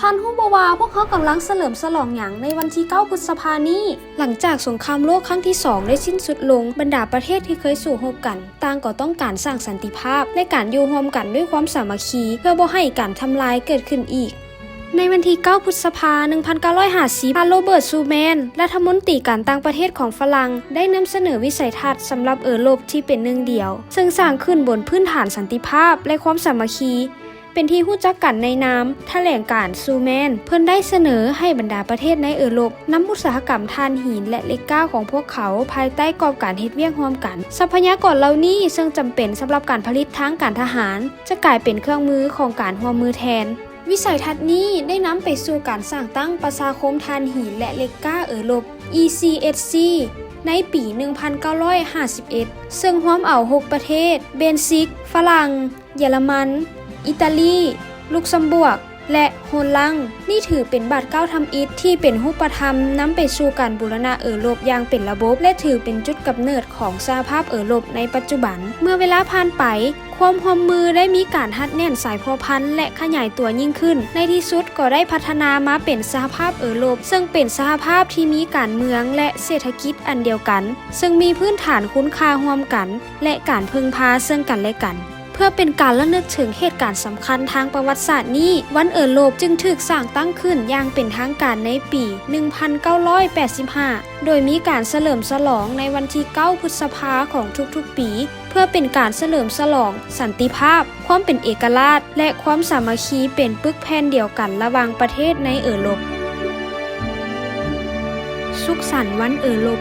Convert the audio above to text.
ທ່ານຮູ້ບໍ່ວ່າພວກເຮົາກຳລັງສະເຫຼີມສະຫຼອງຫຍັງໃນວັນທີເກົ້າ ພຶດສະພານີ້? ຫຼັງຈາກສົງຄາມໂລກຄັ້ງທີສອງໄດ້ສິ້ນສຸດລົງ, ບັນດາປະເທດທີ່ເຄີຍສູ້ຮົບກັນ ຕ່າງກໍຕ້ອງການສ້າງສັນຕິພາບ ແລະ ການຢູ່ຮ່ວມກັນດ້ວຍຄວາມສາມັກຄີ ເພື່ອບໍ່ໃຫ້ການທຳລາຍເກີດຂຶ້ນອີກ. ໃນວັນທີເກົ້າ ພຶດສະພາ ໜຶ່ງພັນເກົ້າຮ້ອຍຫ້າສິບ ທ່ານ ໂຣເບີດ ຊູແມນ ລັດຖະມົນຕີການຕ່າງປະເທດຂອງຝຣັ່ງ ໄດ້ນຳສະເໜີວິໄສທັດສຳລັບເອີຣົບທີ່ເປັນໜຶ່ງດຽວ, ເຊິ່ງສ້າງຂຶ້ນບົນພື້ນຖານສັນຕິພາບ ແລະ ຄວາມສາມັກຄີ. ເປັນທີ່ຮູ້ຈັກກັນໃນນາມຖະແຫຼງການຊູແມນ. ເພິ່ນໄດ້ສະເໜີໃຫ້ບັນດາປະເທດໃນເອີຣົບນຳອຸດສາຫະກຳຖ່ານຫີນ ແລະ ເຫຼັກກ້າຂອງພວກເຂົາພາຍໃຕ້ກອບການເຮັດວຽກຮ່ວມກັນ. ຊັບພະຍາກອນເຫຼົ່ານີ້ເຊິ່ງຈຳເປັນສຳລັບການຜະລິດທາງການທະຫານ ຈະກາຍເປັນເຄື່ອງມືຂອງການຮ່ວມມືແທນ. ວິໄສທັດນີ້ໄດ້ນຳໄປສູ່ການສ້າງຕັ້ງປະຊາຄົມຖ່ານຫີນ ແລະ ເຫຼັກກ້າເອີຣົບ ECHC ໃນປີ ໜຶ່ງພັນເກົ້າຮ້ອຍຫ້າສິບເອັດ ເຊິ່ງຮວມເອົາຫົກປະເທດ ເບນຊິກ, ຝຣັ່ງ, ເຢຍລະມັນ, ອີຕາລີ, ລຸກຊຳບວກ ແລະ ໂຮນລັງ. ນີ້ຖືເປັນບາດກ້າວທຳອິດທີ່ເປັນຮູບປະທຳນຳໄປສູ່ການບູລະນະເອີຣົບຢ່າງເປັນລະບົບ ແລະ ຖືເປັນຈຸດກຳເນີດຂອງສະຫະພາບເອີຣົບໃນປັດຈຸບັນ. ເມື່ອເວລາຜ່ານໄປ, ຄວາມຮ່ວມມືໄດ້ມີການຮັດແໜ້ນສາຍພົວພັນ ແລະ ຂະຫຍາຍຕົວຍິ່ງຂຶ້ນ. ໃນທີ່ສຸດກໍໄດ້ພັດທະນາມາເປັນສະຫະພາບເອີຣົບ, ເຊິ່ງເປັນສະຫະພາບທີ່ມີການເມືອງ ແລະ ເສດຖະກິດອັນດຽວກັນ, ເຊິ່ງມີພື້ນຖານຄຸນຄ່າຮ່ວມກັນ ແລະ ການເພິ່ງພາເຊິ່ງກັນແລະກັນ. ເພື່ອເປັນການລະນຶກເຖິງເຫດການສຳຄັນທາງປະຫວັດສາດນີ້, ວັນເອີຣົບຈຶ່ງຖືກສ້າງຕັ້ງຂຶ້ນຢ່າງເປັນທາງການໃນປີ ໜຶ່ງພັນເກົ້າຮ້ອຍແປດສິບຫ້າ ໂດຍມີການສະເຫຼີມສະຫຼອງໃນວັນທີເກົ້າ ພຶດສະພາຂອງທຸກໆປີ ເພື່ອເປັນການສະເຫຼີມສະຫຼອງສັນຕິພາບ, ຄວາມເປັນເອກະລາດ ແລະ ຄວາມສາມັກຄີເປັນປຶກແຜ່ນດຽວກັນລະຫວ່າງປະເທດໃນເອີຣົບ. ສຸກສັນວັນເອີຣົບ